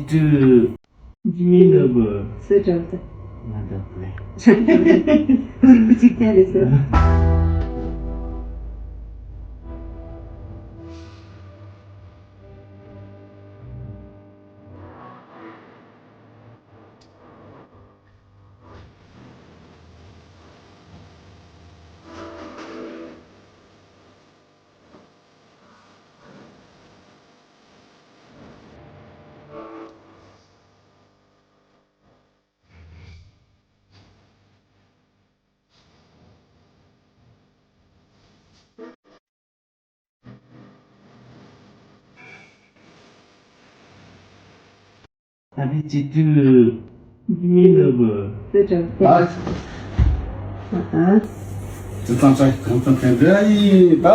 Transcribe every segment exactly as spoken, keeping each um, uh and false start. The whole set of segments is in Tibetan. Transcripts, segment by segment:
དུ། ཇི་མི་ནོར་བུ། སུ་འགྲོ་ཐུབ། ང་འགྲོ་ཐུབ་ལེ། ཅིག་ཅིག་ཐལ་ལེ་སུ། ད་ནི་སྤྱི་འཐུས་མི་ནོར་བུ། ཨ། ཨ། ཙི་ཙང་ཙང་གང་ཙམ་ཕན་པ་ཡིན་པ།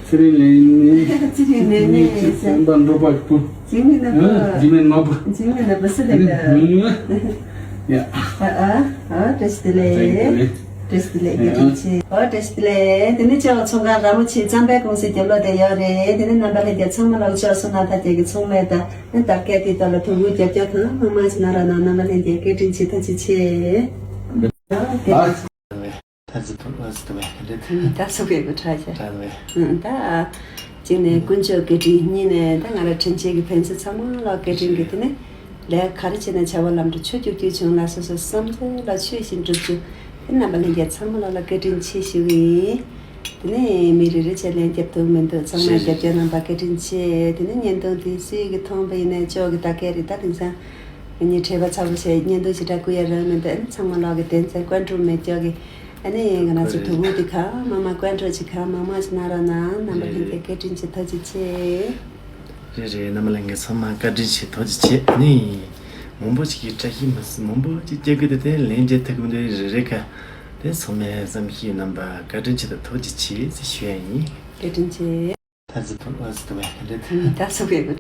ཚེ་རིང་ལས་ནི། ཚེ་རིང་ལས་ནི། སེམས་པ་འགྲོ་པ་ཀུན། འཇིགས་མེད་ནོར་བུ། འཇིགས་མེད་ནོར་བུ། འཇིགས་མེད་ནོར་བུ་སུ་ལས་ཀ། ཡ། ཨ་ཨ་ཨ། བཀྲ་ཤིས་བདེ་ལེགས། བཀྲ་ཤིས་བདེ་ལེགས། བཀྲ་ཤིས་བདེ་ལེགས། བཀྲ་ཤིས་བདེ་ལེགས། ཨོ། བཀྲ་ཤིས་བདེ་ལེགས། དེ་ནས་ཅོག་ཚོང་ཁང་ར་མོ་ཆེ་གཙང་པའི་ཀུང་སི་རྒྱབ་ལོགས་དེ་ཡོད་རེད། དེ་ནས་རྣམ་པ་ལྷན་རྒྱས་ཚང་མ་ལ་ཅོག་སོ་ན་ཐ་རྒྱལ་གྱི་ཚོང་ལས་དང་ནི་དར་སྐད་དེ་དག་ལ་དོ་དགོང་རྒྱབ་སྐྱོར་དང་མང་མང་ཞིག་གནང་རོགས་གནང་། རྣམ་པ་ལྷན་རྒྱས་བཀའ་དྲིན་ཆེ། ཐུགས་རྗེ་ཆེ། ཨ། ད་ཟི་ཐུ་ཨ་ཟི་ཐུ་བས་རེད། ད་སུ་བས་གོ་ཁྲ་ཆེ། ད་ཟི་བས། ད་གཅིག་ནས་དཀོན་མཆོག་བཀའ་དྲིན། གཉིས་ནས་ད་ང་ར་ཕྲན་ཆེ་གི་ཕན་ཚུན་ཚང་མ་ལ་བཀའ་དྲིན་གྱིས་དེ་ནས་ལས་ག་རེ་བྱས་ན་བྱ་བ་ལམ་འགྲོ་ཆོས་རྒྱུགས་རྒྱུགས་བྱུང་ལ་སོ་སོ་བསམ་ཚུལ་ལ་ཆོས་བཞིན་འགྲུབ་རྒྱུ། དེ་རྣམ་པ་ལྷན་རྒྱས་ཚང་མ་ལ་ལ་བཀའ་དྲིན་ཆེ་ཞུ་གི་ཡིན། དེ་ནས་མི་རེ་རེ་བྱས་ལན་རྒྱབ་ཐུབ་མི་འདུག་ཚང་མས་རྒྱབ་སྐྱོར་གནང་བ་བཀའ་དྲིན་ཆེ། དེ་ནས་བརྙན་ཐུང་དེ་སུས་གི་མཐོང་པ་ཡིན་ནའི་ཅོག་གི་ད་སྐད་རེད། ད་དེང་སང་ངེད་གཉིས་བྲེལ་བ་ཚ་པོ་བྱས་བརྙན་ཐུང་ཞིག་འདྲ་བསྐུར་ཡ་རག་མི་འདུག་ཨ་ནི་ཚང་མ་ལོག་གི་དེ་ཚོ་ཀོན་ཀྲུ་མེད་ཅོག་གི། ཨ་ནི་ང་རང་ཚོ་དོ་དགོང་དེ་གང་མང་མང་ཀོན་ཀྲུ་ཅིག་གང་མང་མང་ཞིག་གནང་རོགས་གནང་། རྣམ་པ་ལྷན་རྒྱས་བཀའ་དྲིན་ཆེ། ཐུགས་རྗེ་ཆེ། རེད་རེད། རྣམ་པ་ལྷན་རྒྱས་ཚང་མ་བཀའ་དྲིན་ཆེ། ཐུགས་རྗེ་ཆེ། ནི་མང་པོ་ཞིག་གིས་བཀྲ་ཤིས་མ་སྲིད་མང་པོ་ཅིག་སྐྱེ་དགོས་དེ་དེ་ལན་རྒྱག་ཐུབ་ཀྱི་མི་འདུག་རེད་རེད་ཁ། དེ་ཚང་མས་བསམ་ཤེས་རྣམ་པ་བཀའ་དྲིན་ཆེ་དང་ཐུགས་རྗེ་ཆེ་ཟེར་ཞུ་ཡ་ཡིན། བཀའ་དྲིན་ཆེ། ད་ཟི་ཐུ་ཨ་ཟི་ཐུ་བས་རེད། ད་སུ་བས་གོ།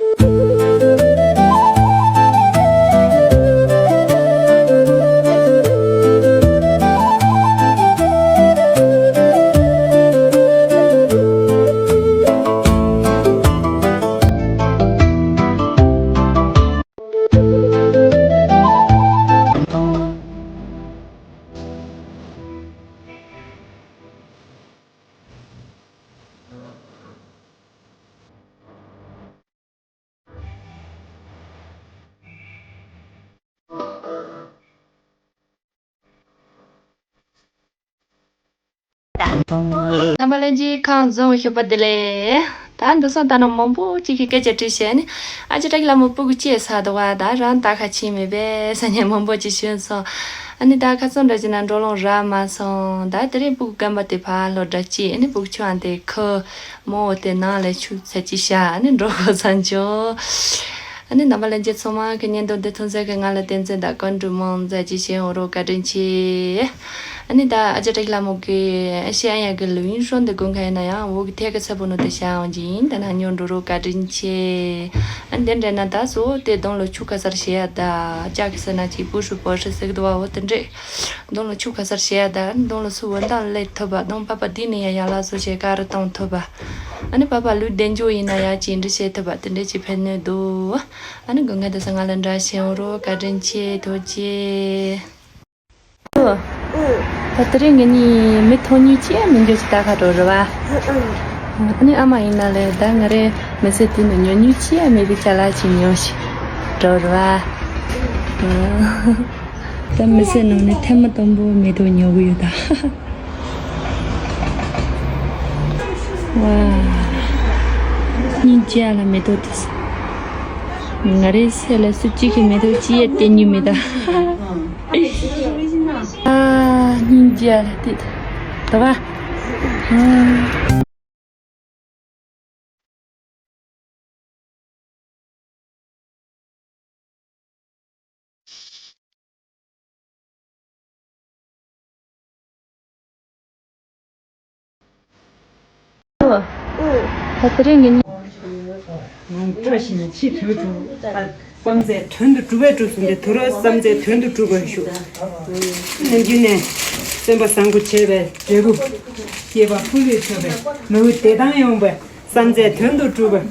རྣམ་པ་ལྷན་རྒྱས་ཁམས་བཟང་། ཞོགས་པ་བདེ་ལེགས། ད་འདི་སང་ད་ནང་མང་པོ་ཅིག་གིས་སྐད་ཆ་དྲིས་བྱས་ནས། ཨ་ཅེ་བཀྲ་ཤིས་ལྷ་མོ་སྤུ་གུ་སྐྱེས་ཚར་འདུག་བ། ད་རང་ད་ག་ཕྱིན་མེད་པས་ཟེར་ནས་མང་པོ་ཅིག་ཞུས་སོང་། ཨ་ནི་ད་ཁ་སང་འདྲ་བྱས་ན་འགྲོ་ལོང་རག་མ་སོང་། ད་དེ་རིང་སྤུ་གུ་རྒན་པ་དེ་ཕར་ལོག་འདྲ་སྐྱེས། ཨ་ནི་སྤུ་གུ་ཆུང་བ་དེ་ཁོ་མོ་བོ་དེ་ནང་ལ་ཆུ་ཚ་ཅིག་བཞག་ཨ་ནི་འགྲོ་དགོས་ཚར་བྱུང་། ཨ་ནི་རྣམ་པ་ལྷན་རྒྱས་ཚང་མ་གི་བརྙན་ཐུང་འདི་མཐོང་ཚད་ཀྱི་ང་ལ་བསྟན་འཛིན་དང་ཀོན་ཀྲུ་མང་མཛད་ཀྱི་བྱས་འོང་རོགས་བཀའ་དྲིན་ཆེ། ཨ་ནི་ད་ཨ་ཅེ་བཀྲ་ཤིས་ལྷ་མོ་གི་ཨ་ཤེ་ཨ་ཡ་གི་ལུས་ཡུན་ཧྲོན་དུ་དགོན་ཁ་ཡིན་ན་ཡང་འོག་གི་ཐད་ཀ་ཚ་པོ་ནོ་དེ་བྱ་འོང་གི་ཡིན། ད་ནང་ཉོ་འགྲོ་རོགས་བཀའ་དྲིན་ཆེ། ཨ་ནི་དེ་འདྲ་ན་ད་གཙོ་བོ་དེ་གདོང་ལ་ཆུ་ག་སར་བྱེད་ཡ་ད་ལྕགས་ཀྱི་ས་ན་ཅིག་པུ་ཧྲུ་པོ་ཧྲུ་ཟེར་གི་འདུག་བ། འོ་དེ་འདྲས། གདོང་ལ་ཆུ་ག་སར་བྱེད་ཡ་ད་གདོང་ལ་སུ་འོད་མདངས་སླེབས་ཐུབ་པ། གདོང་པགས་པ་འདི་ནས་ཡ་ཡར་ལ་བཟོ་བྱས་ཀ་རུ་གཏོང་ཐུབ་པ། ཨ་ནི་པགས་པ་ལུས་བདེ་འཇོག་ཡིན་ན་ཡ་ཅིག་འདྲི་བྱེད་ཐུབ་པ་དེ་འདྲས་ཅིག་ཕན་ནུས་འདུག་ཨ་ནི་དགོན་ཁ་དེ་ས་ང་ལ་འདྲ་བྱེད་འོང་རོགས་བཀའ་དྲིན་ཆེ། ཐུགས་རྗེ་ཆེ། ད་དེ་རིང་ངེད་གཉིས་མི་ཐོག་ཉིས་ཅི་ཡང་མི་འཇོག་ཅིག་ད་ག་འགྲོ་རེད་བ། ཨ་ནི་ཨ་མ་ཡིན་ན་ལས་ད་ང་རེ་མི་ཚེ་དུས་ནས་ཉོ་ཉུས་ཅི་ཡང་མེད་པའི་ཅ་ལག་ཅིག་ཉོ་ཞིག་འགྲོ་རེད་བ། ད་མི་ཚེ་ནང་ནས་ཐེངས་མ་དང་པོ་མེ་ཏོག་ཉོ་གི་ཡོད་ད། ཝ། སྙིང་རྗེ་ལ་མེ་ཏོག་དེ། ང་རའི་སེམས་ལ་སུ་གཅིག་གིས་མེ་ཏོག་ཅི་ཡང་སྟེར་མྱོང་མེད་ད། ཨ། སྙིང་རྗེ་ལ་དེ། དོ་བ། ཨ། ད་དེ་རིང་གི་ནི། བཀྲ་ཤིས་ནས་ཕྱི་དྲོད་དྲུག་བསམ་རྫས་དོན་དུ་གྲུབ་པས་གྲུབ་ཟིན་ཏེ། དུ་རོ་བསམ་རྫས་དོན་དུ་གྲུབ་པར་ཤོག་ནམ་རྒྱུན་ནས་སེམས་པ་བཟང་པོ་བྱས་པའི་འབྲས་བུ། སྐྱེས་པ་ཕུལ་བས་ཐོབ་པའི་མི་འུ་བདེ་ཐང་ཡོང་བའི་བསམ་རྫས་དོན་དུ་གྲུབ་པར།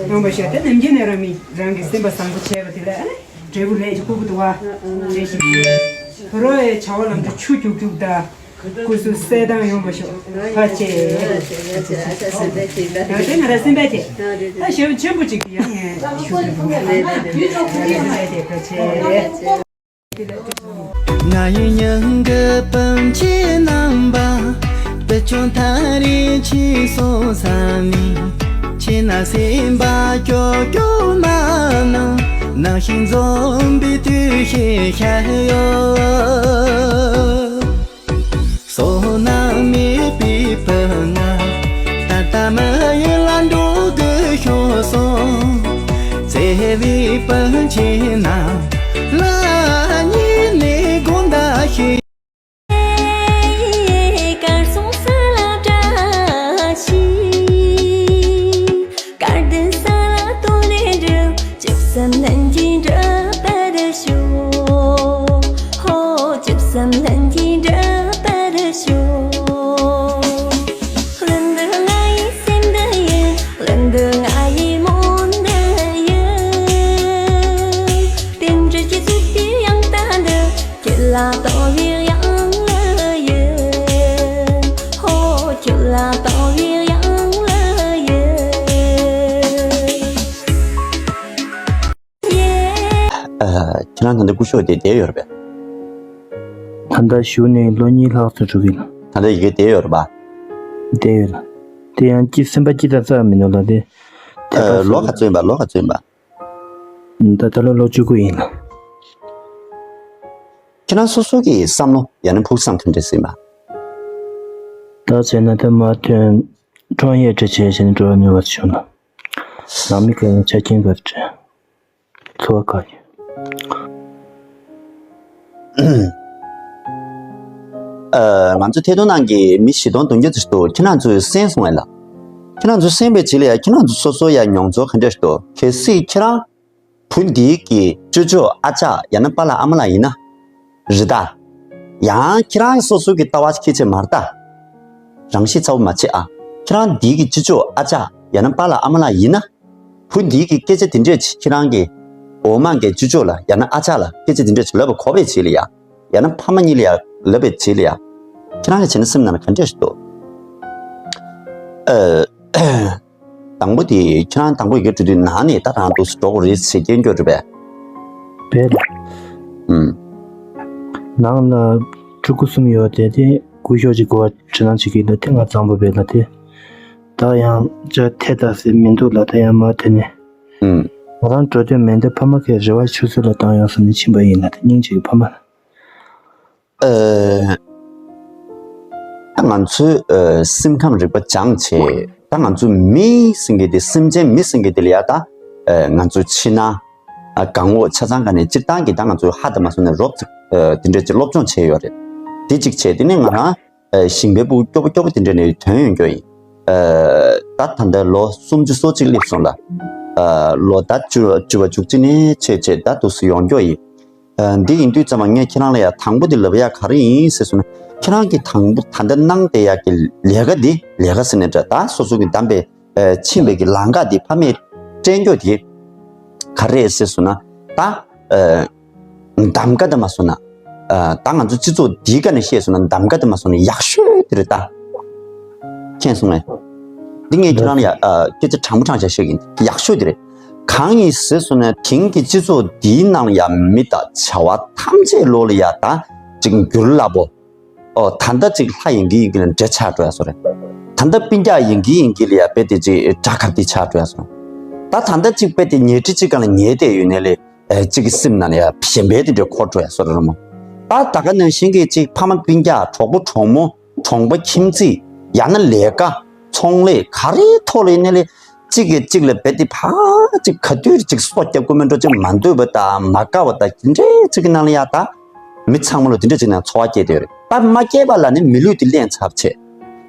ཡོང་བ་ཤོག་དེ་ནམ་རྒྱུན་ནས་རང་མི་རང་གི་སེམས་པ་བཟང་པོ་བྱས་པ་དེ་ལ་ཨ་ནི་འབྲས་བུ་ལས་ཀྱི་ཁུག་གི་འདུག་བ། བྱས་ཤིག་དོ་རོ་ཨེ་བྱ་བ་ལམ་དུ་ཆུ་རྒྱུག་རྒྱུག་དང་། སྐུ་གཟུགས་གསལ་ཐང་ཡོང་བ་ཤོག་ཕར་ཆེ། ཡང་དེ་ང་ར་སེམས་པ་ཆེ། ད་ཞེ་པོ་ཆེན་པོ་ཅིག་ཡང་ངས་ཞུ་རྒྱུ་འདུག་ང་ར་སེམས་པ་ཆེ་ཕར་ཆེ། ང་ཡི་སྙིང་གི་སྤུན་མཆེད་རྣམ་པ། དུ་ཆུང་ཐག་རིང་ཕྱིན་སོང་ས་ནས། ཁྱེད་ན་སེམས་པ་སྐྱོ་སྐྱོ་མ་གནང་། ནང་བཞིན་འཛོམས་པའི་དུས་ཤིག་ཤར་ཡོད། བསོད་ནམས་མེད་པའི་བུ་ང་། ད་ལྟ་མི་ཡུལ་ལ་འགྲོ་དགོས་ཤོར་སོང་། བརྩེ་བའི་སྤུན་མཆེད་རྣམས་ལ་སྙིང་ནས་དགོངས་དག་ཞུ། གར་སོང་ས་ལ་བཀྲ་ཤིས། གར་འདོན་ས་ལ་དོ་ལེ་འགྲུབ། ཅིག་བསམ་ལྷན་གྱིས་འགྲུབ་པར་ཤོག་ཧོ། ཅིག་བསམ་ལྷན་གྱིས་འགྲུབ་པར་ཤོག་ལན་དུ་ང་ཡི་སེམས་འདི་ཡིན། ལན་དུ་ང་ཡི་མོན་འདི་ཡིན། བསྟན་འགྲོ་གི་ཚུལ་དུ་ཡང་ལྟ་འདི། ཁྱོད་ལ་བཏང་བའི་ཡང་ལ་ཡོད། ཧོ། ཁྱོད་ལ་བཏང་བའི་ཡང་ལ་ཡོད། ཡེ། ཨ། ཁྱེད་རང་ད་ལྟ་སྐུ་ཞབས་དེ་བསྡད་ཡོད་རེད་པས། ད་ལྟ་བཞུགས་ནས་ལོ་གཉིས་ལྷག་ཙམ་འགྲོ་གི་ཡིན། ད་ལྟ་ཡི་གེ་བསྡད་ཡོད་རེད་པ། བསྡད་ཡོད་ལ། དེ་ཡང་སྐྱིད་སེམས་པ་སྐྱིད་ད་རྩ་མི་འདུག་ལ་དེ། དེ་ཨ། ལོ་ག་ཚོད་ཡིན་པ། ལོ་ག་ཚོད་ཡིན་པ། ད་ལྟ་ལོ་བཅུ་དགུ་ཡིན། ཁྱེད་རང་སོ་སོ་གི་བསམ་བློ་ཡང་ན་ཕུགས་བསམ་ག་འདྲ་ཟིན་པ། ད་བྱས་ན་ད་མ་ཐོན་འཕྲོ་ཡས་འདྲ་བྱས་བྱས་ནས་འགྲོ་བ་ནུས་པ་བྱུང་ན། ནང་མི་ག་ཡང་ཆ་རྐྱེན་ག་འདྲ། འཚོ་བ་ག་ཡིན། ཨ། ང་ཚོ་ཐད་གཏོང་ནང་གི་མི་བཞི་སྟོང་བདུན་བརྒྱ་ཙམ་འདུག་ཁྱེད་རང་ཚོས་གསན་སོང་ངས་ལ། ཁྱེད་རང་ཚོས་གསན་པའི་རྗེས་ལ་ཡང་ཁྱེད་རང་ཚོ་སོ་སོ་ཡང་མྱོང་ཚོར་ག་འདྲ་ཞིག་འདུག་གལ་སྲིད་ཁྱེད་རང་བུ་འདིའི་གི་ཅོ་ཅོ་ཨ་ཅག་ཡང་ན་པཱ་ལགས་ཨ་མ་ལགས་ཡིན་ན། རེད་ད། ཡང་ཁྱེད་རང་སོ་སོ་གི་ལྟ་བ་ཁྱད་ཆེ་མ་རེད་ད། རང་ཤེས་ཚ་བོ་མ་བྱེད་ཨ། ཁྱེད་རང་འདིའི་གི་ཅོ་ཅོ་ཨ་ཅག་ཡང་ན་པཱ་ལགས་ཨ་མ་ལགས་ཡིན་ན། བུ་འདིའི་གི་སྐད་ཆ་དེ་འདྲས་ཅིག་ཁྱེད་རང་གི་འོ་མ་གི་ཅོ་ཅོ་ལ་ཡང་ན་ཨ་ཅག་ལ་སྐད་ཆ་དེ་འདྲས་ཅིག་ལབ་པ་གོ་བའི་རྗེས་ལ་ཡ། ཡང་ན་ཕ་མ་གཉིས་ལ་ཡ་ལབ་པའི་རྗེས་ལ་ཡ། ཁྱེད་རང་གི་བྱས་ན་སེམས་ནང་ལ་ག་འདྲས་ཞིག་འདུག་ཨ། དང་པོ་དེ་ཁྱེད་རང་དང་པོ་ཡི་གེ་འབྲི་དུས་ནང་ནས་ད་རང་འདུག་སེ་འགྲོ་དགོས་རེད་ཟེར་སྐྱོན་སྐྱོན་རེད་པས། རེད། ཨུམ། ནང་ལ་ཕྲུ་གུ་གསུམ་ཡོད་དེ་དེ་སྐུ་ཞབས་ཀྱི་གོ་བ་འདྲི་ན་བྱེད་ཀྱི་ལ་དེ་ང་གཙང་པོ་བས་ལ་དེ། ད་ཡང་ཅ་ཐེ་ད་ཟེར་མི་འདུག་ལ་ད་ཡང་མ་དེ་ནས། ཨུམ། ང་རང་འགྲོ་དོན་མེད་འདི་ཕ་མ་གི་རེ་བ་ཆུད་ཟོས་ལ་བཏང་ཡོང་ས་ནས་ཕྱིན་པ་ཡིན་ལ་དེ་སྙིང་རྗེ་གི་ཕ་མ་ལ། ཨ། ད་ང་ཚོའི་ཨ་སེམས་ཁམས་རིག་པ་སྦྱངས་བྱས། ད་ང་ཚོ་མི་ཟེར་མཁན་དེ་སེམས་ཅན་མི་ཟེར་མཁན་དེ་ལ་ཡ་ད་ཨ་ང་ཚོ་ཕྱི་ནང་ཨ་གང་འོག་ཆ་ཚང་ག་ནས་སྤྱིར་བཏང་གི་ད་ང་ཚོ་ཧ་ད་མ་སོང་ནས་རོབ་ཙམ་ཨ་དེ་འདྲས་ཅིག་སློབ་སྦྱོང་བྱས་ཡོད་རེད། དེ་གཅིག་བྱས་དེ་ནས་ང་རང་ཨ་ཞིང་པའི་ཕྲུ་གུ་སྐྱོ་པོ་སྐྱོ་པོ་དེ་འདྲས་ནས་ཐོན་ཡོང་རྒྱུ་ཡིན། ཨ་ད་ད་ལྟ་ལོ་སུམ་ཅུ་སོ་གཅིག་སླེབས་སོང་ལ། ཨ་ལོ་ད་བཅུ་བཅུ་པ་བཅུ་གཅིག་ནས་ཆེ་ཆེ་ད་འདུག་སེ་ཡོང་རྒྱུ་ཡིན། ཨ་འདི་ཡིན་དུས་ཙམ་པ་ངས་ཁྱེད་རང་ལ་ཡ་དང་པོ་འདི་ལབ་ཡ་ག་རེ་ཡིན་ཟེར་སོང་ན། ཁྱེད་རང་གིས་དང་པོ་ད་ལྟ་གནང་བསྡད་ཡ་གི་ལས་ཀ་འདི་ལས་ཀ་ཟེར་ནས་འདྲ་ད་སོ་སོ་གི་བདམས་པའི་ཨ་ཕྱིན་པའི་གི་ལམ་ཁ་འདི་ཕ་མས་སྤྲད་རྒྱུ་དེ་ག་རེ་ཟེར་སོང་ན། ད་ཨ་གདམ་ག་དེ་མ་སོང་ན། ཨ་ད་ང་ཚོ་སྤྱི་ཚོགས་འདིའི་ཀ་ནས་བཤད་སོང་ན་གདམ་ག་དེ་མ་སོང་ན་ཡག་ཤོས་དེ་རེད་ད། མཁྱེན་སོང་ངས། འདི་ངས་ཁྱེད་རང་ལ་ཡ་ཨ་སྐད་ཆ་དྲང་པོ་དྲང་བཞག་བཤད་ཀྱི་ཡིན། ཡག་ཤོས་དེ་རེད། གང་ཡིན་ཟེར་སོང་ན་དེང་གི་སྤྱི་ཚོགས་འདིའི་ནང་ལ་ཡ་མི་དང་བྱ་བ་ཐམས་ཅད་ལོག་ལ་ཡ་ད་ཅིག་འགྱུར་སླ་པོ། ཨོ་ད་ལྟ་ཅིག་ལྷ་ཡིན་གྱི་ཡིན་གྱི་ལ་འདྲེ་ཆགས་འགྲོ་ཡ་སོ་རེད། ད་ལྟ་སྤུན་ཀྱག་ཡིན་གྱི་ཡིན་གྱི་ལ་ཡ་དཔེ་དེ་ཅིག་དགྲ་ཁ་དེ་ཆགས་འགྲོ་ཡ་སོ། ད་ད་ལྟ་ཅིག་དཔེ་དེ་ཉལ་ཁྲི་གཅིག་སྒང་ལ་ཉལ་བསྡད་ཡོད་ནའི་ལས་ཨེ་གཅིག་གི་སེམས་ནང་ལ་ཡ་གཞན་པའི་དེ་འདྲ་འཁོར་འགྲོ་ཡ་སོ་རེད་ར་མོ། ད་ད་ག་ནང་བཞིན་གྱི་ཅིག་ཕ་མ་སྤུན་ཀྱག་གྲོགས་པོ་གྲོགས་མོ་གྲོང་པ་ཁྱིམ་མཚེས་ཡང་ན་ལས་ཀ་ཚོང་ལས་ག་རེའི་ཐོག་ལ་ཡིན་ནའི་ལས་གཅིག་གིས་གཅིག་ལ་རྦད་དེ་ཕར་གཅིག་ག་དུས་གཅིག་སོ་རྒྱབ་ཀུ་མེད་འགྲོ་གཅིག་མ་འདོད་པ་དང་མ་དགའ་བ་དང་དེ་འདྲའི་གཅིག་གི་ནང་ལ་ཡ་ད་མི་ཚང་མ་ལ་དེ་འདྲ་གཅིག་ནང་ཚོར་བ་སྐྱེས་བསྡད་ཡོད་རེད། ད་མ་སྐྱེས་པ་ལ་ནི་མི་ལུས་དེ་ལེན་ཚར་བྱས།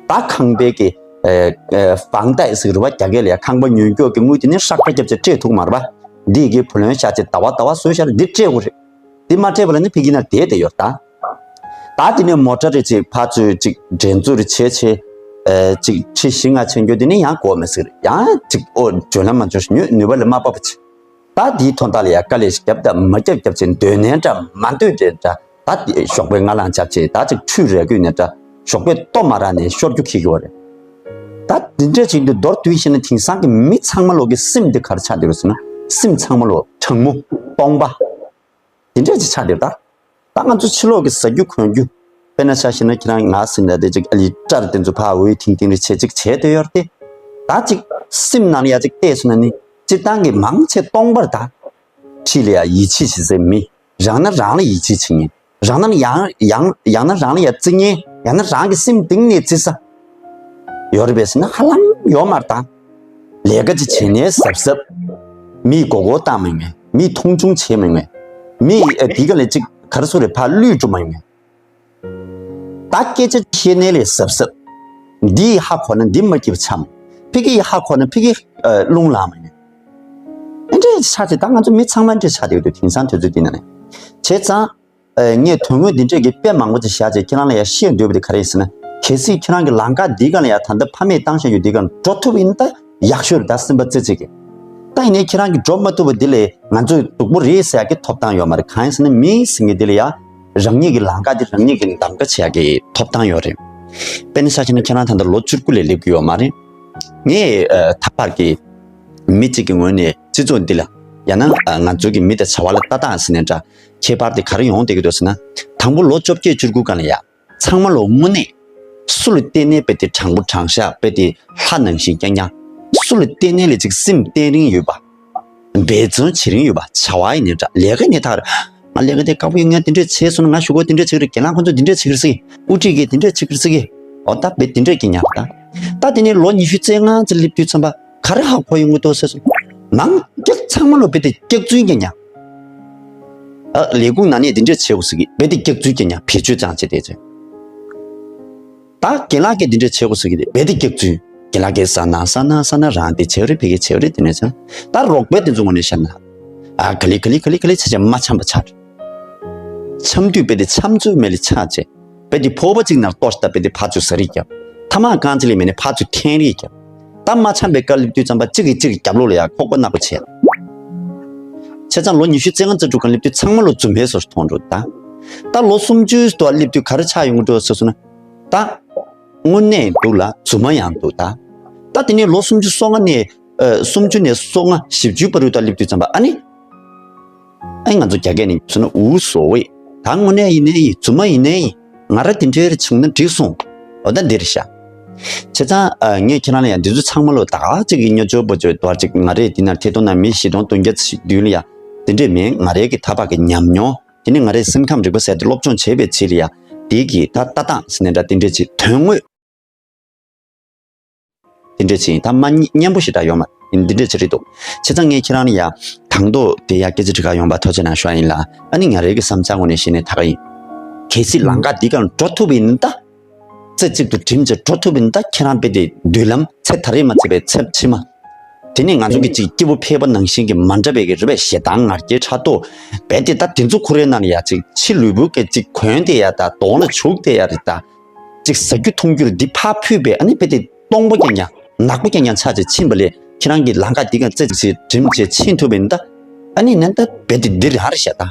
ད་ཁང་པའི་གི་ཨེ་ཨེ་房贷ཟེར་གི་རེད་བ། རྒྱ་སྐད་ལ་ཡ་ཁང་པ་ཉོ་རྒྱུ་གི་དངུལ་དེ་ནི་ཧྲག་པ་རྒྱབ་བྱས་སྤྲད་ཐུབ་མ་རེད་བ། འདི་གི་བུ་ལོན་བཞག་བྱས་ཟླ་བ་ཟླ་བ་བཟོས་བཞག་རེད། འདི་སྤྲད་དགོས་རེད། འདི་མ་སྤྲད་པ་ལ་ནི་ཕ་གི་ན་བསྡད་བསྡད་ཡོད་ད། ད་དེ་ནས་མོ་ཊ་རེ་ཅིག་ཕར་ཚུར་ཅིག་འགྲན་རྩོད་རེ་བྱས་བྱས། ཨེ་ཅིག་ཁྲི་བཞི་ལྔ་ཆེན་རྒྱུ་དེ་ནི་ཡང་གོ་མི་སྲིད་རེད། ཡང་ཅིག་ཨོ་འཇོན་ལ་མ་འཇོན་ཞིག་ཉོས་ནུས་པ་ལས་མ་བབས་པ་ཅིག་ད་དེའི་དོན་དག་ལ་ཡང་དཀའ་ལས་ཤིག་བརྒྱབ་ད་མ་བརྒྱབ་བརྒྱབ་ཅིག་འདོད་ནའི་འདྲ་མ་འདོད་ནའི་འདྲ། ད་དེ་ཞོགས་པའི་སྔ་ལངས་བྱ་བྱེད་ད་ཅིག་ཁྲུས་རེ་དགོས་ནའི་འདྲ། ཞོགས་པའི་ལྟོ་མ་རག་ནའི་ཤོར་རྒྱུ་ཁེལ་གྱི་ཡོད་རེད། ད་འདི་འདྲ་ཅིག་འདི་མདོར་བསྡུས་བཤད་ན་དེང་སང་གི་མི་ཚང་མ་ལོག་གི་སེམས་འདི་ག་རེ་ཆགས་བསྡད་རེད་ཟེར་ན། སེམས་ཚང་མ་ལོག་གྲང་མོ་སྟོང་པ། དེ་འདྲ་ཅིག་ཆགས་བསྡད་ད། ད་ང་ཚོ་ཕྱི་ལོགས་ཀྱི་ཟ་རྒྱུ་གོན་རྒྱུ། དཔེར་ན་ཆ་བཞག་ན་ཁྱེད་རང་ང་ཟིན་ན་དེ་ཅིག་ཨ་ལི་སྐྲར་དེ་ཚོ་ཕར་འོད་ཐིང་ཐིང་རེ་བྱེད་ཅིག་བྱས་བསྡད་ཡོད་རེད་དེ། ད་ཅིག་སེམས་ནང་ལ་ཡ་ཅིག་བལྟས་སོང་ན་ནི་སྤྱིར་བཏང་གི་མང་ཆེ་སྟོང་པར་ད། ཁྲིད་ལ་ཡ་ཡིད་ཆེས་བྱེད་སའི་མི། རང་ན་རང་ལ་ཡིད་ཆེས་བྱེད་མཁན། རང་ན་ཡང་ཡང་ཡང་ན་རང་ལ་ཡ་བརྩི་མཁན། ཡང་ན་རང་གི་སེམས་གཏིང་ནས་བརྩི་ས། ཡོད་རེད་པས་ཟེར་ན་ཧ་ལམ་ཡོད་མ་རེད་ད། ལས་ཀ་ཅིག་བྱེད་ནའི་གཟབ་གཟབ། མིས་མགོ་སྐོར་བཏང་མི་ཡོང་ངེ། མིས་མཐོང་ཆུང་བྱེད་མི་ཡོང་ངེ། མིས་ཨ་དེ་ག་ལས་ཅིག་ག་རེ་ཟེར་རེད་ཕར་བློས་འགྲོ་མ་ཡོང་ངེ། ད་སྐད་ཆ་བཤད་ནའི་ལས་གཟབ་གཟབ། འདི་ཡིས་ཧ་གོ་ན་འདི་མ་སྐྱིད་པ་ཆགས་མ། ཕ་གི་ཡིས་ཧ་གོ་ན་ཕ་གི་ཨ་རླུང་ལངས་མ་ཡོང་ངེ། ཨེ་འདྲས་ཆགས་ཅིག་ད་ང་ཚོ་མི་ཚང་མ་འདྲས་ཆགས་བསྡད་ཡོད་དུས་དེང་སང་དུས་ཚོད་འདི་ན་ནས། བྱས་ཙང་། ཨེ་ངས་དོན་དངོས་འདི་འདྲས་ཀྱི་དཔེ་མང་པོ་ཅིག་བཞག་བྱས་ཁྱེད་རང་ལ་ཡང་བཤད་འདོད་པ་དེ་ག་རེ་ཡིན་ཟེར་ན། གལ་སྲིད་ཁྱེད་རང་གི་ལམ་ཁ་འདི་ག་ལ་ཡང་ད་ལྟ་ཕ་མས་བཏང་བཞག་ཡོད་འདི་ག་ལ་འགྲོ་ཐུབ་ཡིན་ན་ད་ཡག་ཤོས་རེད་ད་སེམས་པ་རྩེ་གཅིག་གིས། ད་ཡིན་ནའི་ཁྱེད་རང་གིས་འགྲོ་མ་ཐུབ་པ་འདི་ལས་ང་ཚོས་སྡུག་པོ་རེད་ཟེར་ཡག་གི་ཐོབ་ཐང་ཡོད་མ་རེད། གང་ཡིན་ཟེར་ན་མི་ཟེར་མཁན་འདི་ལ་ཡང་རང་ཉིད་ཀྱི་ལམ་ཁ་འདི་རང་ཉིད་ཀྱིས་གདམ་ག་བྱེད་ཡག་གི་ཐོབ་ཐང་ཡོད་རེད། དཔེར་ན་ཆ་བཞག་ན་ཁྱེད་རང་ད་ལྟ་ལོ་བཅུ་དགུ་ལས་སླེབས་ཀྱི་ཡོད་མ་རེད། ངས་ཨ་ད་བར་གྱི་མི་གཅིག་གི་ངོས་ནས་སྤྱི་ཚོགས་འདི་ལ་ཡང་ན་ཨ་ང་ཚོ་གི་མི་དང་བྱ་བ་ལ་ལྟ་སྟངས་ཟེར་ནའི་འདྲ། ཁྱད་པར་དེ་ག་རེ་ཡོང་བསྡད་ཀྱི་འདུག་ཟེར་ན། དང་པོ་ལོ་བཅོ་བརྒྱད་བཅུ་དགུ་སྒང་ལ་ཡ། ཚང་མ་ལོ་དངོས་གནས། སུ་ལ་བལྟས་ནའི་དཔེ་དེ་དྲང་པོ་དྲང་བཞག་དཔེ་དེ་ལྷ་ནང་བཞིན་རྐྱང་རྐྱང་། སུ་ལ་བལྟས་ནའི་ལས་ཅིག་སེམས་བརྟན་རིང་ཡོད་པ། འབད་བརྩོན་བྱེད་རིང་ཡོད་པ་བྱ་བ་ཡིན་ནའི་འདྲ་ལས་ཀ་ཡིན་ནའི་ཐག་རེད། ང་ལས་ཀ་དེ་དཀའ་པོ་ཡིན་ངས་དེ་འདྲས་བྱས་སོང་ན་ང་གཞུག་གུ་དེ་འདྲས་བྱེད་ཀྱི་རེད། རྒན་ལགས་ཁོང་ཚོ་དེ་འདྲས་བྱེད་ཀྱི་རེད་ཟེར་གི། དབུ་ཁྲིད་ཀྱིས་དེ་འདྲས་བྱེད་ཀྱི་རེད་ཟེར་གི། འོ་ད་དཔེ་དེ་འདྲས་ཀྱི་ཉག་ད། ད་དེ་ནས་ལོ་ཉི་ཤུ་རྩ་ལྔ་ཙམ་སླེབས་དུས་ཙམ་པ། ག་རེ་ཧ་གོ་ཡོང་གི་འདུག་ཟེར་སོང་། ནང་སྐྱག་ཚང་མ་ལོ་དཔེ་དེ་སྐྱག་རྫུན་རྐྱང་རྐྱང་། ཨ་ལས་ཁུངས་ནང་ནས་འདི་འདྲས་བྱེད་དགོས་ཟེར་གི་དཔེ་དེ་སྐྱག་རྫུན་རྐྱང་རྐྱང་བེད་སྤྱོད་ཙང་བྱེད་དེ་ཚོས། ད་རྒན་ལགས་ཀྱིས་འདི་འདྲས་བྱེད་དགོས་ཟེར་གི་དེ་དཔེ་དེ་སྐྱག་རྫུན། རྒན་ལགས་ཀྱིས་ཟ་ན་ཟ་ན་ཟ་ན་རང་དེ་བྱེད་རེད་ཕ་གི་བྱེད་རེད་དེ་ནས་ཚང་། ད་རོགས་པའི་དེ་ཚོ་ངོས་ནས་བཤད་ན། ཨ་ག་ལེ་ག་ལེ་ག་ལེ་ག་ལེ་བྱས་བྱས་མ་འཆམ་པ་ཆགས། འཆམ་དུས་དཔེ་དེ་འཆམ་ཚུལ་མེད་ལ་ཆགས་བྱས། དཔེ་དེ་ཕོར་པ་གཅིག་ནང་གཏོར་ཤག་ད་དཔེ་དེ་ཕར་ཚུར་ཟ་རིགས་བརྒྱབ། ཐ་མག་རྐང་གཅིག་ལས་མེད་ནས་ཕར་ཚུར་འཐེན་རིགས་བརྒྱབ། ད་མ་འཆམ་པའི་སྐབས་སླེབས་དུས་ཙམ་པ་གཅིག་གིས་གཅིག་གི་རྒྱབ་ལོགས་ལ་ཡར་ཁོག་པ་ནག་པོ་བྱས། བྱས་ཙང་ལོ་ཉི་ཤུ་རྩ་ལྔ་རྩ་དྲུག་སྒང་སླེབས་དུས་ཚང་མ་ལོ་རྫུན་པའི་བཟོ་ཞིག་མཐོང་འགྲོ་ད། ད་ལོ་སུམ་ཅུའི་ཐོག་སླེབས་དུས་ག་རེ་ཆགས་ཡོང་གི་འགྲོ་ཟེར་སོང་ན། ད། དངོས་གནས་འདུག་ལ་རྫུན་མ་ཡང་འདུག་ད། ད་དེ་ནས་ལོ་སུམ་ཅུ་སོ་ལྔ་ནས། ཨ་སུམ་ཅུ་ནས་སོ་ལྔ་བཞི་བཅུའི་བར་དུ་ད་སླེབས་དུས་ཙམ་པ་ཨ་ནི། ཨེ་ང་ཚོ་རྒྱ་སྐད་ནས་སོང་ན་འུ་སོ་བས། ད་དངོས་གནས་ཡིན་ནའི་ཡིན་རྫུན་མ་ཡིན་ནའི་ཡིན། ང་ར་དེ་འདྲའི་རེ་བྱུང་ན་འགྲིག་སོང་། འོ་ད་འདིར་བཞག་བྱས་ཙང་ཨ་ངས་ཁྱེད་རང་ལ་ཡང་འདི་ཚོ་ཚང་མ་ལོ་ད་ག་ཅིག་གི་སྨྱོ་སྦྱོར་པོ་བྱོས་དོར་ཅིག་ང་རས་འདི་ན་ཐད་གཏོང་ན་མི་བཞི་སྟོང་བདུན་བརྒྱ་ཞིག་མདུན་ལ་ཡ། དེ་འདྲས་མིན་ང་རའི་གི་ད་བར་གི་ཉམས་མྱོང་། དེ་ནི་ང་རའི་སེམས་ཁམས་རིག་པ་ཟེར་དེ་སློབ་སྦྱོང་བྱས་པའི་ཚིག་ལ་ཡ། དེའི་གི་ད་ལྟ་སྟངས་ཟེར་ནས་འདྲ་དེ་འདྲས་ཅིག་དོན་དངོས། དེ་འདྲས་ཅིག་ཡིན་ད་མ་སྙན་པོ་ཞེ་དྲག་ཡོད་མ་རེད། འདི་འདྲས་ཅིག་རེད་འདུག་བྱས་ཙང་ངས་ཁྱེད་རང་ལ་ཡ་དང་ཐོག་དེ་ཡ་སྐད་ཆ་དྲི་ག་ཡོང་པ་ཐུགས་རྗེ་གནང་ཞུ་བ་ཡིན་ལ། ཨ་ནི་ང་རའི་གི་བསམ་འཆར་ངོས་ནས་བཤད་ནས་ད་ག་ཡིན། གལ་སྲིད་ལམ་ཁ་འདི་ག་ལ་འགྲོ་ཐུབ་པ་ཡིན་ན་ད། རྩེ་གཅིག་ཏུ་འགྲིམ་བྱས་འགྲོ་ཐུབ་པ་ཡིན་ན་ད་ཁྱེད་རང་དཔེ་དེ་མདུན་ལམ་ཚེ་ད་རེས་མ་ཚད་པའི་ཚེ་ཕྱི་མ། དེ་ནས་ང་ཚོ་གི་ཅིག་སྐྱེས་བུ་ཕལ་པ་ནང་བཞིན་གྱི་མ་འདྲ་བའི་གི་རེ་བའི་ཞེ་སྡང་ང་རྒྱལ་ཕྲག་དོག་རྦད་དེ་ད་དེ་ཚོ་ཁོ་རའི་ནང་ལ་ཡ་ཅིག་ཕྱི་ལུས་པོ་གི་ཅིག་གོན་དེ་ཡ་ད་གདོང་ལ་བྱུག་དེ་ཡ་རེད་ད། ཅིག་ཟ་རྒྱུ་འཐུང་རྒྱུ་ལ་འདི་ཕར་ཕུད་པས་ཨ་ནི་དཔེ་དེ་སྟོང་པ་རྐྱང་རྐྱང་ནག་པོ་རྐྱང་རྐྱང་ཆགས་བྱས་ཕྱིན་པ་ལས་ཁྱེད་རང་གི་ལམ་ཁ་འདི་ག་རྩེ་གཅིག་འགྲིམ་བྱས་ཕྱིན་ཐུབ་པ་ཡིན་ན་ད། ཨ་ནི་ནན་ད་རྦད་དེ་འདི་རེད་ཧ་རེ་ཤ་ད།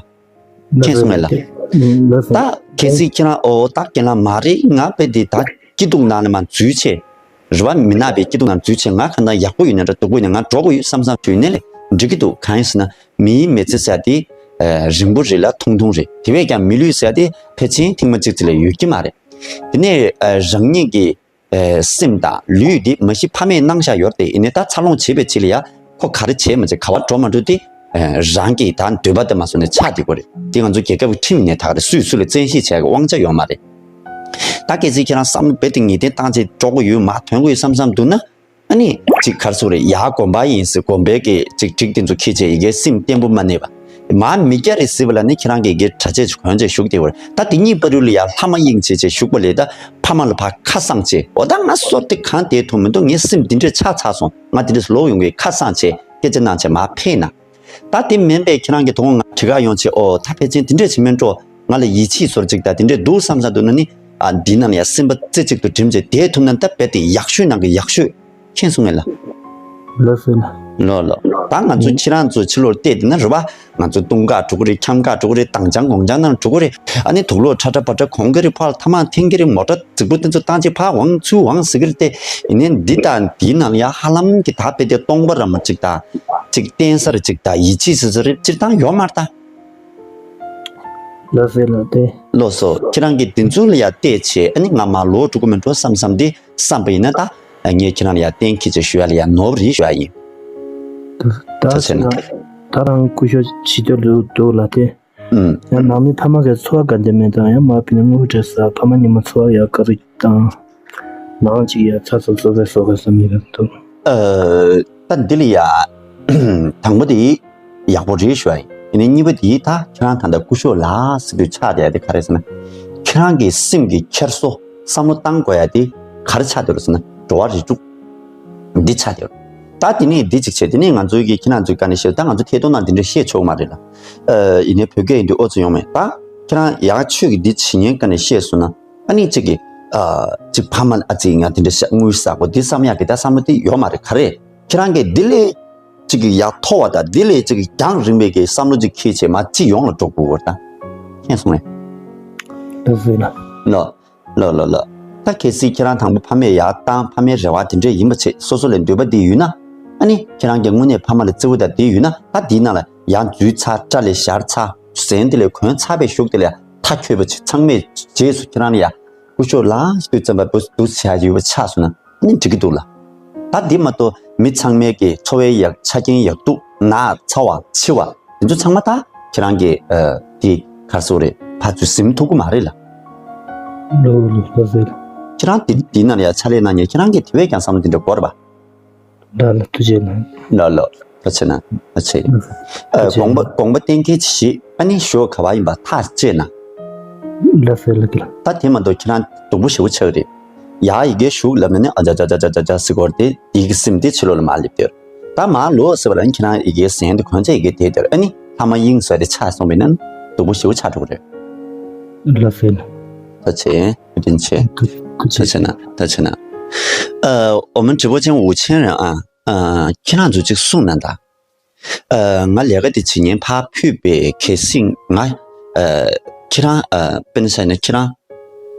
མཁྱེན་སོང་ངས་ལ། ད་གལ་སྲིད་ཁྱེད་རང་ཨོ་ད་རྒན་ལགས་མ་རེད་ང་དཔེ་དེ་ད་སྐྱིད་སྡུག་ནང་ལ་མ་འཛུལ་བྱས། རེ་བ་མི་ནག་པའི་སྐྱིད་སྡུག་ནང་འཛུལ་བྱས་ང་གང་ལྟར་ཡག་པོ་ཡོད་ན་འདྲ་སྡུག་པོ་ཡོད་ན་ང་འགྲོ་དགོས་ཡོད་བསམ་བསམ་བྱུང་ནས་ལས་འགྲིག་གི་འདུག་གང་ཡིན་ཟེར་ན་མིའི་མི་ཚེ་ཟེར་དེ་རིང་པོ་རེད་ལ་ཐུང་ཐུང་རེད། དེ་བས་ཀྱང་མི་ལུས་ཟེར་དེ་ཕལ་ཆེར་ཐེངས་མ་གཅིག་ཙམ་ལས་ཡོད་ཀྱི་མ་རེད། དེ་ནས་རང་ཉིད་ཀྱི། སེམས་དང་ལུས་འདི་མ་གཞི་ཕ་མས་གནང་བཞག་ཡོད་རེད་དེ་ཡིན་ནའི་ད་འཚར་ལོངས་བྱེད་པའི་ཆེད་ལ་ཡ་ཁོ་ག་རེ་བྱས་མ་བྱས་ག་བ་འགྲོ་མ་འགྲོ་དེ་རང་གི་ད་འདོད་པ་དེ་མ་སོང་ནས་ཆགས་བསྡད་ཀྱི་རེད་དེ་ང་ཚོ་རྒྱལ་ཁབ་ཀྱི་ཁྲིམས་ནས་ད་ག་རེ་སུས་སུ་ལ་བཙན་ཤེད་བྱས་ཀྱི་དབང་ཆ་ཡོད་མ་རེད། ད་གལ་སྲིད་ཁྱེད་རང་བསམ་བློ་རྦད་དེ་ངེས་གཏན་བཏང་བྱས་འགྲོ་གི་ཡོད་མ་ཐོན་གི་ཡོད་བསམ་བསམ་འདུག་ན། ཨ་ནི་ཅིག་ག་རེ་ཟེར་རེད་ཡ་དགོན་པ་ཡིན་ཟེར་དགོན་པའི་གི་ཅིག་བྲིས་དེ་ཚོ་འཁྱེར་བྱས་ཡི་གེ་སེམས་བརྟན་པོ་མ་གནས་པ། མ་མི་སྐྱ་རེད་ཟེར་བ་ལ་ནི་ཁྱེད་རང་གི་གི་གྲྭ་ཆས་ཅིག་གོན་བྱས་བཞུགས་བསྡད་པ་རེད། ད་དེ་གཉིས་བར་དུ་ལ་ཡང་ལྷ་མ་ཡེངས་བྱས་བྱས་བཞུགས་པ་ལས་ད་ཕ་མ་ལ་ཕར་ཁ་གསང་བྱས་འོ་ད་ང་སོར་དེ་གང་བསྡད་ཐུབ་མི་འདུག་ངའི་སེམས་འདི་འདྲས་ཆགས་ཚར་སོང་ང་འདི་འདྲས་ལོག་ཡོང་གི་ཁ་གསང་བྱས་སྐད་ཆ་གནང་བྱས་མར་ཕེབས་ན། ད་དེ་མིན་པའི་ཁྱེད་རང་གི་དོན་ང་དྲི་ག་ཡོང་བྱས་ཨོ་ད་ཕལ་ཆེར་འདི་འདྲས་བྱེད་མིན་འགྲོ་ང་ལ་ཡིད་ཆེས་ཚོར་ཅིག་ད་འདི་འདྲས་འདུག་བསམ་བསམ་འདུག་ན་ནི། ཨ་འདི་ནང་ལ་ཡ་སེམས་པ་རྩེ་གཅིག་ཏུ་བསྒྲིམས་བྱས་བསྡད་ཐུབ་ན་ད་རྦད་དེ་ཡག་ཤོས་ནང་གི་ཡག་ཤོས། མཁྱེན་སོང་ངས་ལ། ལགས་སོ་ལགས། ལོ་ལོ། ད་ང་ཚོ་ཁྱེད་རང་ཚོ་ཕྱི་ལོགས་བལྟས་བསྡད་ན་རེད་པ། ང་ཚོ་དུང་དཀར་འགྲོ་གི་རེད། འཁྱམ་དཀར་འགྲོ་གི་རེད། དྭངས་ལྗང་དགོང་ལྗང་ནང་འགྲོ་གི་རེད། ཨ་ནི་དུག་ལོག་ཁྲ་ཁྲ་པ་ཁྲ་གོན་གི་རེད། ཕར་ཐ་མག་འཐེན་གི་རེད། མོ་ཊ་རྫིག་པོ་དེ་ཚོ་བཏང་བྱས་ཕར་འོང་ཚུར་འོང་ཟེར་གི་རེད་དེ། ཡིན་ནའི་འདི་དང་འདིའི་ནང་ལ་ཡ་ཧ་ལམ་གྱི་ད་རྦད་དེ་སྟོང་པ་ར་མ་གཅིག་དང་། གཅིག་བརྟེན་ས་རེད། གཅིག་དང་ཡིད་ཆེས་ཟེར་ས་རེད། སྤྱིར་བཏང་ཡོད་མ་རེད་ད། ལགས་སོ་ལགས་ཏེ། ལགས་སོ། ཁྱེད་རང་གིས་འདི་ཚོ་ལ་ཡ་བལྟས་བྱས་ཨ་ནི་ང་མར་ལོག་འགྲོ་གི་མི་འགྲོ་བསམ་བསམ་དེ་བསམ་པ་ཡིན་ན་ད། ངས་ཁྱེད་རང་ལ་ཡ་གཏན་འཁེལ་བྱས་ཞུ་ཡ་ལ་ཡ་ནོར་བ་རེད་ཞུ་ཡ་ཡིན། ད་ད་བྱས་ན། ད་རང་སྐུ་ཞབས་ཕྱི་དྲོ་ལུག་འདུག་ལ་ཏེ། ཨུམ། ཡང་ནང་མི་ཕ་མ་གི་འཚོ་བ་ག་འདྲ་མེད་དང་ཡང་མ་ཕི་ནི་དངུལ་འདྲ་ས་ཕ་མ་ཉི་མ་འཚོ་བ་ཡག་ག་རེ་དང་། ནང་གཅིག་ཡ་ཚ་ཚ་ཚོ་ག་སོ་ག་བསམ་ཡ་ག་འདུག་ཨ། ད་འདི་ལ་ཡ། དང་པོ་དེ། ཡག་པོ་རེད་ཞུ་བ་ཡིན། ཡིན་ནའི་གཉིས་པ་དེ་ད་ཁྱེད་རང་ད་ལྟ་སྐུ་ཞབས་ལགས་ཟེར་དུས་ཆགས་བསྡད་དེ་ག་རེ་ཟེར་ན། ཁྱེད་རང་གི་སེམས་ཀྱི་འཁྱེར་སོ་བསམ་བློ་བཏང་དགོས་ཡ་དེ་ག་རེ་ཆགས་བསྡད་རེད་ཟེར་ན་འགྲོ་བ་རིགས་དྲུག་འདི་ཆགས་བསྡད་རེད། ད་དེ་ནས་འདི་གཅིག་བྱས་དེ་ནས་ང་ཚོའི་གི་ཁྱེད་རང་ཚོའི་བཀའ་ནས་བཤད་ད་ང་ཚོ་ཐད་གཏོང་ནང་འདི་འདྲ་བཤད་ཆོག་མ་རེད་ལ། ཨ། ཡིན་ནའི་བོད་སྐད་ཡིན་དུས་ཨོ་ཙི་ཡོང་མེད་ད། ཁྱེད་རང་ཡག་ཆོས་ཀྱི་འདི་བྱེད་ཉན་བཀའ་ནས་བཤད་སོང་ན་ཨ་ནི་གཅིག་གི་ཨ། གཅིག་ཕ་མ་ཨ་ཙི་ང་དེ་འདྲ་བཤད་དངུལ་བསགས་དགོས་འདི་བསམ་ཡག་གི་ད་བསམ་བློ་དེ་ཡོད་མ་རེད་ག་རེ། ཁྱེད་རང་གིས་འདི་ལས་གཅིག་གི་ཡག་མཐོ་བ་དང་འདི་ལས་གཅིག་གི་རྒྱང་རིང་བའི་གི་བསམ་བློ་གཅིག་འཁྱེར་བྱས་མ་སྤྱི་ཡོངས་ལ་འགྲོ་དགོས་པར་ད། མཁྱེན་སོང་ངས། ལགས་སོ་ལགས། ལོ། ལོ་ལོ་ལོ། ད་གལ་སྲིད་ཁྱེད་རང་དང་པོ་ཕ་མས་ཡར་བཏང་ཕ་མའི་རེ་བ་དེ་འདྲས་ཡིན་པ་བྱས་སོ་སོ་ལ་འདོད་པ་དེ་ཡོད་ན། ཨ་ནི་ཁྱེད་རང་གིས་དངོས་གནས་ཕ་མ་ལ་བརྩེ་བོ་དང་དེ་ཡོད་ན་ད་དེའི་ནང་ལ་ཡར་འཛུལ་ཚར་སྐྲ་ལས་བཞར་ཚར་ཟན་དེ་ལས་གོན་ཚར་བའི་གཞུག་དེ་ལ་མཐའ་འཁྱོལ་བ་བྱས་ཚང་མས་རྗེས་སུ་ཁྱེད་རང་ལ་ཡ་སྐུ་ཞབས་ལགས་ཟེར་དུས་ཙམ་པ་འདུག་འདུག་བྱ་ཡོད་པ་ཆགས་སོང་ན་ཨ་ནི་འགྲིག་གི་འདུག་ལ། ད་འདི་མ་གཏོགས་མི་ཚང་མའི་གི་འཚོ་བའི་ཡག་ཆ་རྐྱེན་ཡག་སྡུག་ན་ཚ་བ་འཆི་བ། དེ་ཚོ་ཚང་མ་ད་ཁྱེད་རང་གི་ཨ། དེ་ག་རེ་ཟེར་དགོས་རེད་ཕར་ཚུར་ཟིན་ཐུབ་ཀྱི་མ་རེད་ལ། ལོ་ལོ་ལོ་ཟེར། ཁྱེད་རང་དེ་དེའི་ནང་ལ་ཡ་ཕྱག་ལས་གནང་མཁན་ཁྱེད་རང་གིས་དེ་བས་ཀྱང་བསམ་བློ་དེ་འདྲ་འགོར་བ། ལ་ལ་ཐུགས་རྗེ་གནང་། ལ་ལ་ཐུགས་རྗེ་གནང་ཐུགས་རྗེ་གནང་། ཨ། ཐུགས་རྗེ་དགོངས་པ་གནང་། དགོངས་པ་གཏན་འཁེལ་བྱེད་ཨ་ནི་ཞོ་ག་བ་ཡིན་པ་ཐག་བཅད་ན། ལ་ཟེར་ལ་གི་ལ། ད་དེ་མ་གཏོགས་ཁྱེད་རང་སྡུག་པོ་ཞེ་པོ་ཆགས་ཀྱི་རེད། ཡ་ཡི་གེ་ཞུགས་ལབ་ན་ནི་ཨ་ཅག་ཅག་ཅག་ཅག་ཅག་ཟེར་གོ་རེད་དེ་དེ་གི་སེམས་དེ་ཕྱི་ལོགས་ལ་མར་སླེབས་དེར། ད་མར་ལོག་ཟེར་བ་ལ་ཁྱེད་རང་ཡི་གེ་ཟན་དེ་གོན་ཆ་ཡི་གེ་དེ་དེར་ཨ་ནི་ལྷ་མ་ཡིན་ཟེར་དེ་ཆགས་སོང་བས་ན་སྡུག་པོ་ཞེ་པོ་ཆགས་འགྲོ་གི་རེད། ལགས་སེ། ཐུགས་རྗེ་ཆེ། བཀའ་དྲིན་ཆེ། ཐུགས་རྗེ་ཆེ། ཐུགས་རྗེ་ཆེ་གནང་། ཐུགས་རྗེ་ཆེ་གནང་། ཨ། འོ་མ་དྲི་བ་ཅན་འུ་ཆེན་རང་ཨ། ཨ། ཁྱེད་རང་ཚོ་གཅིག་གསུངས་གནང་དང་། ཨ། ང་ལས་ཀ་དེ་བྱེད་ཉན་ཕར་ཕུད་པའི་གལ་སྲིད་ང་། ཨ། ཁྱེད་རང་། ཨ། དཔེར་ན་ཆ་ན་ཁྱེད་རང་།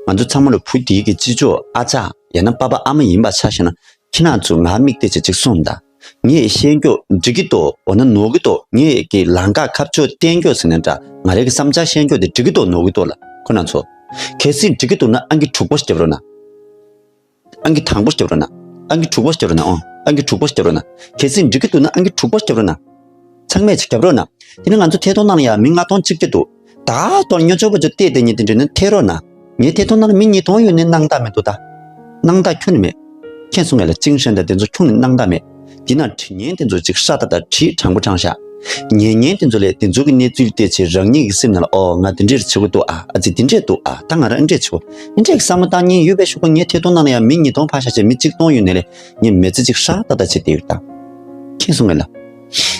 ང་ཚོ་ཚང་མ་ལ་བུ་དེའི་གི་ཅི་ལྕོགས་ཨ་ཅག་ཡང་ན་པ་ཕ་ཨ་མ་ཡིན་པ་ཆ་བཞག་ན་ཁྱེད་རང་ཚོ་ང་དམིགས་གཏད་བྱས་ཅིག་གསུངས་དང་། ངས་ཤེས་མགྱོགས་འགྲིག་གི་འདུག་འོ་ན་ནོར་གི་འདུག་ངས་ཀྱི་ལམ་ཁ་ཁ་ཕྱོགས་བསྟན་མགྱོགས་ཟེར་ན་འདྲ་ང་རང་གི་བསམ་འཆར་ཤེས་མགྱོགས་དེ་འགྲིག་གི་འདུག་ནོར་གི་འདུག་ལ་ཁོ་རང་ཚོ། གལ་སྲིད་འགྲིག་གི་འདུག་ན་ཨང་ཀི་དྲུག་པ་རྒྱབ་རོགས་གནང་། ཨང་ཀི་དང་པོ་རྒྱབ་རོགས་གནང་། ཨང་ཀི་དྲུག་པ་རྒྱབ་རོགས་གནང་། ཨོ། ཨང་ཀི་དྲུག་པ་རྒྱབ་རོགས་གནང་། གལ་སྲིད་འགྲིག་གི་འདུག་ན་ཨང་ཀི་དྲུག་པ་རྒྱབ་རོགས་གནང་། ཚང་མས་ཅིག་རྒྱབ་རོགས་གནང་། དེ་ནས་ང་ཚོ་ཐད་གཏོང་ནང་ལ་ཡང་མི་ལྔ་སྟོང་གཅིག་བརྒྱ་འདུག་ད་གཏོར་ཉོ་ཆོག་པ་ཚོ་བལྟས་བསྡད་ཉེ་དེ་འདྲ་ནི་ཐད་རོགས་གནང་། ངའི་ཐད་གཏོང་ནང་ལ་མི་ཉིས་སྟོང་ཡོད་ནི་སྣང་དག་མི་འདུག་ད། སྣང་དག་ཁྱོན་ནས་མེད། མཁྱེན་སོང་ངས་ལ་ཅིང་ཧྲན་དང་དེ་ཚོ་ཁྱོན་ནས་སྣང་དག་མེད། དེ་ན་དྲི་ཉན་དེ་ཚོ་ཅིག་ཧྲ་ཏག་ཏག་དྲི་དྲང་པོ་དྲང་བཞག་ཉན་ཉན་དེ་ཚོ་ལས་དེ་ཚོ་གི་གནས་ཚུལ་བལྟས་ཚེ་རང་ཉིད་ཀྱི་སེམས་ནང་ལ་ཨོ་ང་དེ་འདྲས་བྱེད་དགོས་འདུག་ཨ། ཨ་ཙི་དེ་འདྲས་འདུག་ཨ། ད་ང་རང་འདྲས་བྱེད་དགོས། འདྲས་ཀྱི་བསམ་བློ་བཏང་ཉན་ཡོད་པའི་ཤོག་གུ་ངའི་ཐད་གཏོང་ནང་ལ་ཡང་མི་ཉིས་སྟོང་ཕར་བཞག་བྱས་མི་གཅིག་སྟོང་ཡོད་ནས་ལས་ངས་མི་ཚེ་ཅིག་ཧྲ་ཏག་ཏག་བྱེད་བསྡད་ཡོད་ད། མཁྱེན་སོང་ངས་ལ།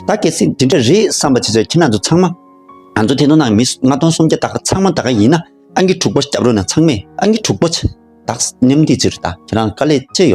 ད་གལ་སྲིད་དེ་འདྲ་རེད་བསམ་པ་བྱེད་ཚེ་ཁྱེད་རང་ཚོ་ཚང་མ། ང་ཚོ་ཐད་གཏོང་ནང་མི་ལྔ་སྟོང་སུམ་བརྒྱ་ད་ག་ཚང་མ་ད་ག་ཡིན་ན་ཨང་ཀི་དྲུག་པ་རྒྱབ་རོགས་གནང་ཚང་མས་ཨང་ཀི་དྲུག་པ་བྱེད། ད་མཉམ་འདི་ཅིག་རེད་ད་ཁྱེད་རང་དཀའ་ལས་ཅི་